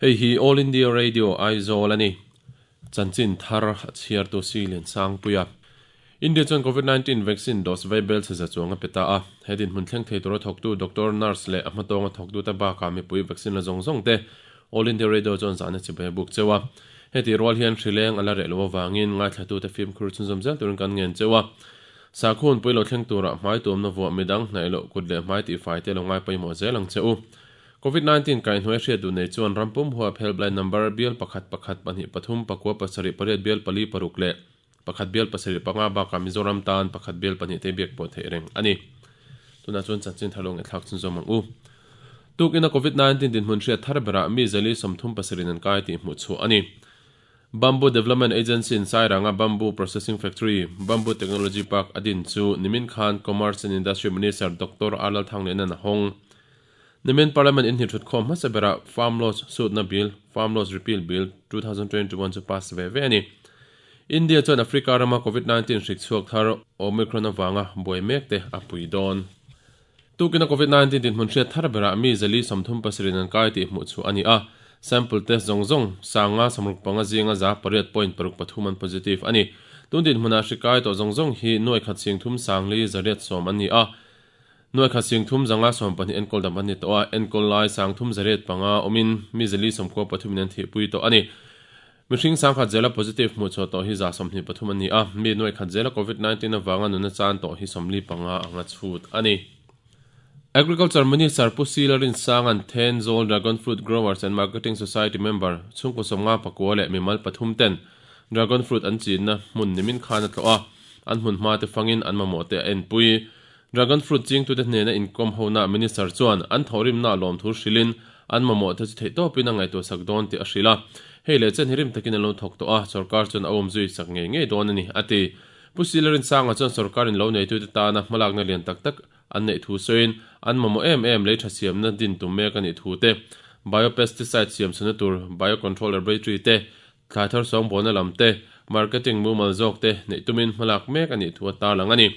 Hei hi All India Radio Aizawl a ni. Chanchin thar a chhiartu si Liansangpuia. India chuan Covid 19 vaccine dose vaibel chhe za chuang a pe ta a. He dinhmun thleng thei tura thawktu doctor, nurse leh a hmatawnga thawktute bakah mipui vaccine la zawng zawng te All India Radio chuan zahna chibai a buk cheu a. Heti rual hian hrileng a la reh loh avangin ngaithlatute fimkhur chhunzawm zel turin kan ngen cheu a. Sakhun pui lo thleng turah hmai tuamna vuah midang hnaih loh kut leh hmai tihfai te lo ngai pawimawh zel ang che u. Covid 19 kaihhnuai hriat duh nei chuan ram pum huap helpline number bial pakhat pakhat pahnih pathum pakua pasarih pariat bial pali paruk leh pakhat bial pasarih panga bakah Mizoram tan pakhat bial pahnih te biak pawh theih reng a ni. Tunah chuan chanchin thar lo ngaihthlak chhunzawm ang u. Tukina Covid 19 dinhmun hriat thar berah mi zali sawmthum pasarih an kai tih hmuh chhuah a ni. Bamboo Development Agency in Sairanga Bamboo Processing Factory, Bamboo Technology Park a din chu nimin khan Commerce and Industry Minister Doctor R Lalthanglianan a hawng. Nimin Parliament in hnihrut khawm hmasa berah Farm Laws Sutna Bill, Farm Laws Repeal Bill, 2021 chu pass ve ve a ni. India chuan Africa rama Covid 19 hrik chhuak thar Omicron avanga buai mek te a pui dawn. Tukina Covid 19 dinhmun hriat thar berah mi zali sawmthum pasarih an kai tih hmuh chhuah a ni a, sample test zawng zawng sanga sawmruk panga zinga za pariat point paruk pathum an positive a ni. Tun dinhmunah hri kai tawh zawng zawng hi nuai khat sing thum sangli zariat sawm an ni a, nuai khat sing thum zanga sawm pahnih enkawl dam an ni tawh a, enkawl lai sang thum zariat panga awmin mi zali sawmkua pathumin an thihpui tawh a ni. Mihring sangkhat zela positive hmuh chhuah tawh hi za sawmhnih pathum a ni a, mi nuai khat zela Covid 19 avanga nuna chan tawh hi sawmli panga anga chhut a ni. Agriculture Minister Pu Sila Rinsanga'n Thenzawl Dragon Fruit Growers and Marketing Society member chhungkaw sawmnga pakua leh mimal pathum ten Dragon Fruit an chinna hmun nimin khan a tlawh a, an hmun hma te fangin an mamawh te a enpui. Dragon Fruit chingtute hnena inkawm hona Minister chuan an thawhrimna lawmthu hrilhin an mamawh te chu theihtawpin a ngaihtuahsak dawn tih a hrilh a. Hei leh chen hi rim takin an lo thawk tawh a, sorkar chuan a awm zui sak ngei ngei dawn a ni, a ti. Pu Silarinchanga chuan sorkarin lo neitute tana hmalakna lian tak tak an neih thu sawiin an mamawh em em lei tha siamna din tum mek a nih thu te, biopesticide siam chhunna tur biocontrol laboratory te, Thlai thar sawngbawlna lam te, marketing mumal zawk te neih tumin hmalak mek a nih thu a tarlang a ni.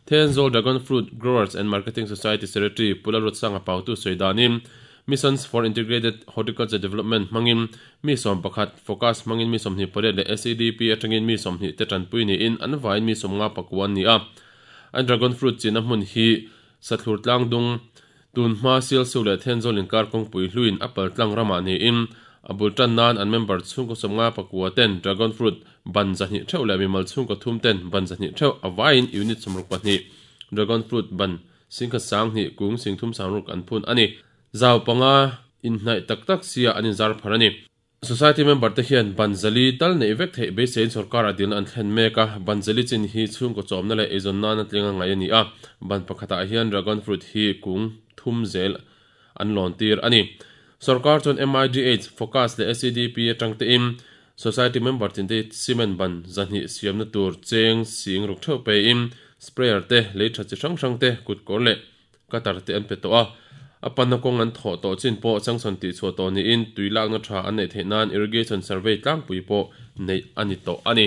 Thenzawl Dragon Fruit Growers and Marketing Society Secretary Pu Lalruatsanga Pautu sawi danin, Missions for Integrated Horticulture Development hmangin mi sawm pakhat, Focus hmangin mi sawmhnih pariat leh SEDP atangin mi sawmhnih te tanpui niin an vaiin mi sawmnga pakua an ni a. An dragon fruit chinna hmun hi Sathlur tlangdung, Tun hma Sialsuk leh Thenzawl inkar kawngpui hluin a pal tlang ramah niin a bul tan nan an member chhungkaw sawmnga pakua ten dragon fruit ban zahnih theuh leh mimal chhungkaw thum ten ban zahnih theuh a vaiin unit sawmruk pahnih dragon fruit ban singkhat sanghnih kung singthum sangruk an phun a ni. Zau panga inhnaih tak tak sia an inzar phar a ni. Society member te hian Banzali tal neih vek theih beiseiin sorkar-ah dilna an thlen mek a, Banzali chin hi chhungkaw chawmna leh eizawn nana tling a ngaih a ni a, ban pakhatah hian dragon fruit hi kung thum zel an lawn tir a ni. Sorkar chuan MIDH, Focus leh SEDP atang tein Society member tin te cement ban zahnih siamna tur cheng sing ruk theuh pein sprayer te, lei tha chi hrang hrang te, kutkawr leh Qatar te an pe tawh a, a panna kawng an thawh tawh chin pawh changsawn tih chhuah tawh niin tui lakna tha an neih theih nan irrigation survey tlangpui pawh neih a ni tawh a ni.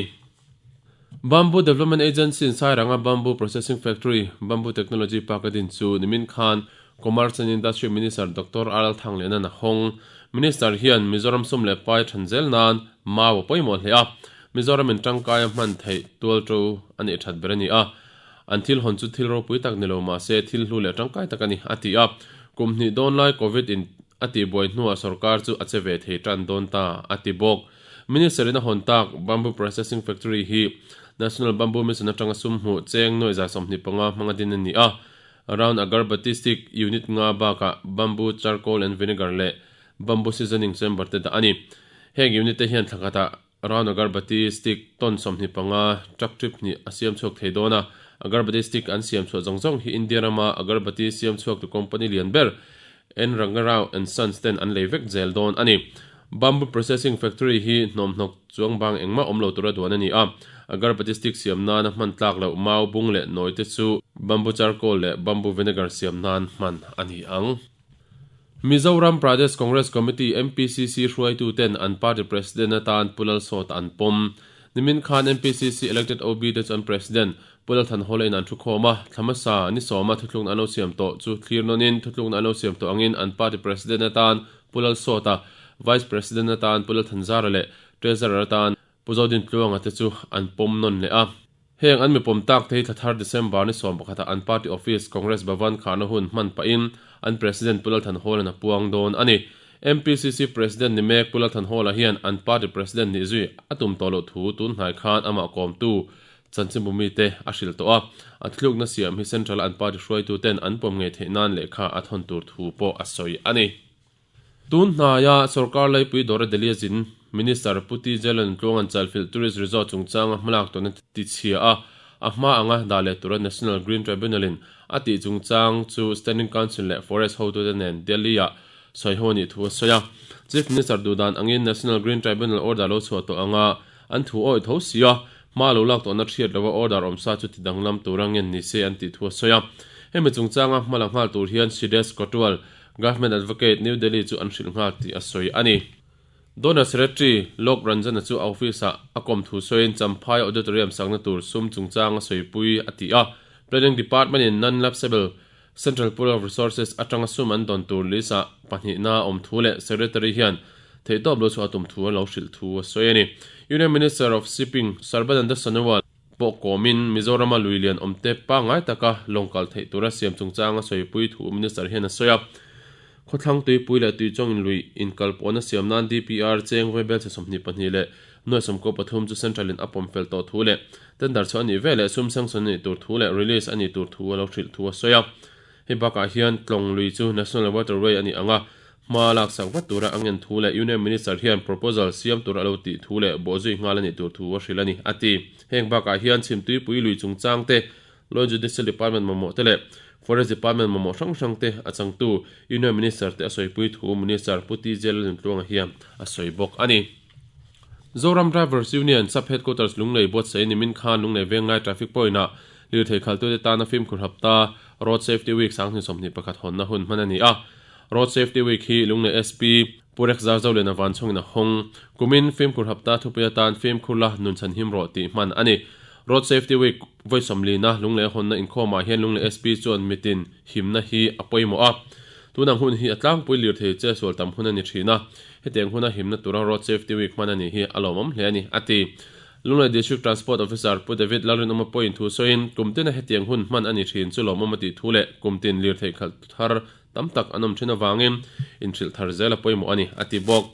Bamboo Development Agency in Sairanga Bamboo Processing Factory, Bamboo Technology Park a din chu nimin khan Commerce and Industry Minister Doctor R Lalthanglianan a hawng. Minister hian Mizoram sum leh pai than zel nan mau a pawimawh hle a, Mizoram in tangkai a hman theih tualto a nih that ber a ni a. An thil hawn chu thil ropui tak ni lo mah se thil hlu leh tangkai tak a ni, a ti a. Kum hnih dawn lai Covid in a tihbuai hnuah sorkar chu a che ve thei tan dawn ta, a ti bawk. Minister in a hawn tak Bamboo Processing Factory hi National Bamboo Mission atanga sum hmuh cheng nuai za 25 hmanga din a ni a. Round Agarbati Stick Unit nga bakah Bamboo Charcoal and Vinegar leh Bamboo Seasoning Chamber te dah a ni. Heng unit te hian thla khatah Round agarbati stick ton 25 truck trip hnih a siam chhuak thei dawn a, agarbati stick an siam chhuah zawng zawng hi India rama agarbati siam chhuaktu company lian ber N Rangarao and Sons ten an lei vek zel dawn a ni. Bamboo processing factory hi hnawmhnawk chuang bang engmah awm lo tura duan a ni a, agarbati stick siam nana hman tlak loh mau bung leh nawi te chu bamboo charcoal leh bamboo vinegar siam nan hman a ni ang. Mizoram Pradesh Congress Committee, MPCC, hruaituten an party president atan Pu Lalsawta an pawm. Nimin khan MPCC elected OB te chu an president, Pu Lalthanhawla in an thukhawm a, thla hmasa ni sawma thutlukna an lo siam tawh chu thlir nawnin thutlukna an lo siam tawh angin an party president atan Pu Lalsawta. Vice President atan Pu Lalthanzara leh Treasurer atan Pu Zodintluanga te chu an pawm nawn leh a. Heng an mi pawm tak te hi thla thar December ni 11 ah an party office Congress Bhavan kharna hun hman pahin an President Pu Lalthanhawla'n a puang dawn a ni. MPCC President ni mek Pu Lalthanhawla hian an party President nih zui a tum tawh loh thu tun hnai khan amah kawmtu chanchinbu mite a hrilh tawh a. A thilukna siam hi Central a an party hruaituten an pawm ngei theih nan lehkha a thawn tur thu pawh a sawi a ni. Tun hnaia sorkar laipui Dora Delia zin Minister Pu T. Jelen Tluanga'n Chalfilh Tourist Resort chungchanga hmalak tawhna tichhia a, a hma anga dah leh tura National Green Tribunal-in a tih chungchang chu Standing Council leh Forest hotute nen Delhi-ah sawiho a nih thu a sawi a. Chief Minister duhdan angin National Green Tribunal order lo chhuah tawh anga an thu awih tho si a, hma lo lak tawhna hriat lova order awmsa chu tidanglam tura ngen ni se an tih thu a sawi a. Hemi chungchanga hmala nghal tur hian Siddhesh Kotwal, Government Advocate, New Delhi chu an hrilh nghal tih a sawi a ni. Donor Secretary, Lok Ranjan-a chu a office-ah a kawm thu sawiin Champhai Auditorium sakna tur sum chungchang a sawipui a ti a. Planning Department-in Non-Lapsable Central Pool of Resources atanga sum an dawn tur list-ah pahnihna a awm thu leh Secretary hian theihtawp lo chhuah a tum thu a lo hrilh thu a sawi a ni. Union Minister of Shipping, Sarbananda Sonowal, pawh kawmin Mizorama lui lian awm te pangngai taka lawng kal theih tura siam chungchanga sawipui thu Minister hian a sawi a. Khawthlang tuipui leh tuichawngin lui inkalpawhna siam nan DPR cheng vaibel chhe 22 leh nuai 13 chu Central in a pawm fel tawh thu leh tender chhuah a nih veleh sum sanction a nih tur thu leh release a nih tur thu a lo hrilh thu a sawi a. Hei bakah hian Tlawng lui chu National Waterway a nih ang a, Hma laksak vat tura a ngen thu leh Union Minister hian proposal siam tur a lo tih thu leh bawhzui nghal a nih tur thu a hrilh a ni, a ti. Heng bakah hian Chhimtuipui lui chungchang te, Law and Judicial Department mamawh te leh Forest Department mamawh hrang hrang te a changtu Union Minister te a sawipui thu Minister Pu TJ Lalnuntluanga hian a sawi bawk a ni. Zoram Drivers Union Sub Headquarters Lunglei buatsaih nimin khan Lunglei Venglai Traffic Point-ah lirthei khaltute tana fimkhur hapta Road Safety Week 2021 hawnna hun hman a ni a. Road Safety Week hi Lunglei SP Pu Rex Zarzoliana vanchhungin a hawng. Kumin fimkhur hapta thupui atan Fimkhur la nun chhan him rawh tih hman a ni. Road Safety Week vawi sawmlina Lunglei a hawnna inkhawmah hian Lunglei SP chuan mitin himna hi a pawimawh a. Tunang hun hi a tlangpui lirthei che sual tam hun a ni thin a. Hetiang huna himna tura Road Safety Week hman a nih hi a lawmawm hle a ni, a ti. Lunglei District Transport Officer Pu David Lalrinawma pawhin thu sawiin kum tina hetiang hun hman a ni thin chu lawmawm a tih thu leh kum tin lirthei khalh thar tam tak an awm thin avangin inhrilh thar zel a pawimawh a ni, a ti bawk.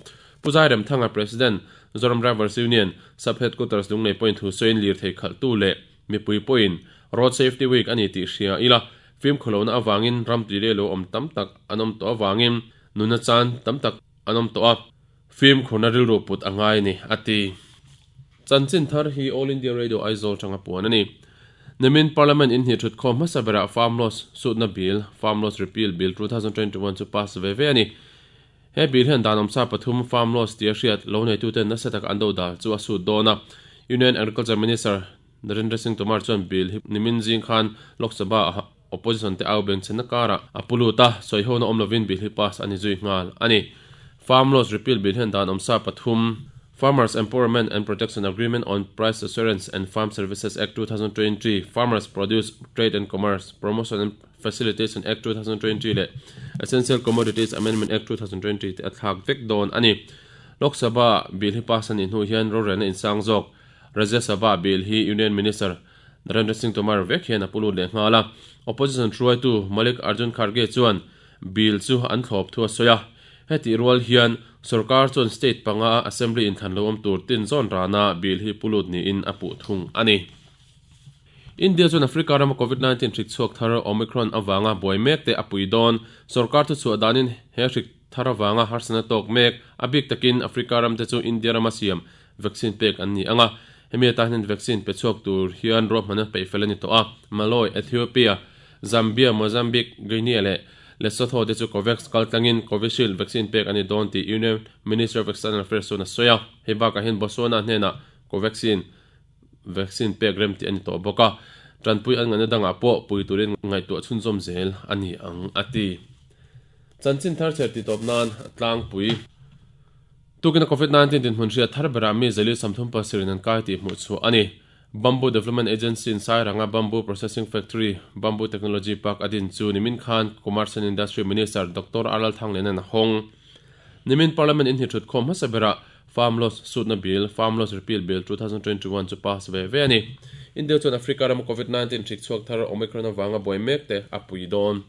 Pu Zairemthanga, President, Zoram Drivers Union, Sub Headquarters Lunglei pawhin thu sawiin lirthei khalhtu leh mipui pawhin Road Safety Week a ni tih hria ila, fimkhur lohna avangin ram tui leh lo awm tam tak an awm tawh avangin nuna chan tam tak an awm tawh a, fimkhurna rilru put a ngai a ni, a ti. Chanchin thar hi All India Radio Aizawl tanga puan a ni. Nimin Parliament inhnih thutkhawm hmasa berah Farm Laws sutna Bill, Farm Laws Repeal Bill 2021 chu pass ve ve a ni. He bill hian dan awmsa pathum Farm Laws tia hriat lo neituten nasa taka an dodal chu a sut dawn a. Union Agriculture Minister Narendra Singh Tomar chuan bill hi nimin zing khan Lok Sabha opposition te au bengchhenna karah a pu lut a, sawihona awm lovin bill hi pass a ni zui nghal a ni. Farm Laws Repeal Bill hian dan awmsa pathum, Farmers Empowerment and Protection Agreement on Price Assurance and Farm Services Act 2020, Farmers Produce Trade and Commerce Promotion and Facilitation Act 2020 leh Essential Commodities Amendment Act 2020 te a thlak vek dawn a ni. Lok Sabha bill hi pass a nih hnu hian rorelna insang zawk Rajya Sabha bill hi Union Minister Narendra Singh Tomar vek hian a pu lut leh nghal a. Opposition hruaitu Malik Arjun Kharge chuan bill chu an thlawp thu a sawi a. Hetih rual hian sorkar chuan state panga a assembly inthlan lo awm tur tin zawn rana bill hi pu lut niin a puh thung a ni. India chuan Africa rama Covid 19 hrik chhuak thar Omicron avanga buai mek te a pui dawn. Sorkar thuchhuah danin he hrik thar avanga harsatna tawk mek a bik takin Africa ram te chu India rama siam vaccine pek an ni ang a. Hemi atan hian vaccine pe chhuak tur hian ruahmanna peih fel a ni tawh a. Malawi, Ethiopia, Zambia, Mozambique, Guinea leh Lesotho te chu Covax kaltlangin Covishield vaccine pek a ni dawn tih Union Ministry of External Affairs chuan a sawi a. Hei bakah hian Botswana hnenah Covaxin vaccine pek rem tih a ni tawh bawk a. Tanpui an ngaihna dangah pawh pui turin ngaihtuah chhunzawm zel a ni ang a ti. Chanchin thar chher titawp nan tlangpui. Tukina Covid 19 dinhmun hriat thar berah mi zali 37 in an kai tih hmuh chhuah a ni. Bamboo Development Agency in Sairanga Bamboo Processing Factory, Bamboo Technology Park a din chu nimin khan Commerce and Industry Minister Doctor R Lalthangliana'n a hawng. Nimin Parliament in hi thut khawm hmasa berah Farm Laws sutna bill, Farm Laws Repeal Bill 2021 chu pass ve ve a ni. India chuan Africa rama Covid-19 hrik chhuak thar Omicron avanga buai mek te a pui dawn.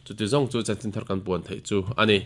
Chuti zawng chu chanchin thar kan puan theih chu a ni.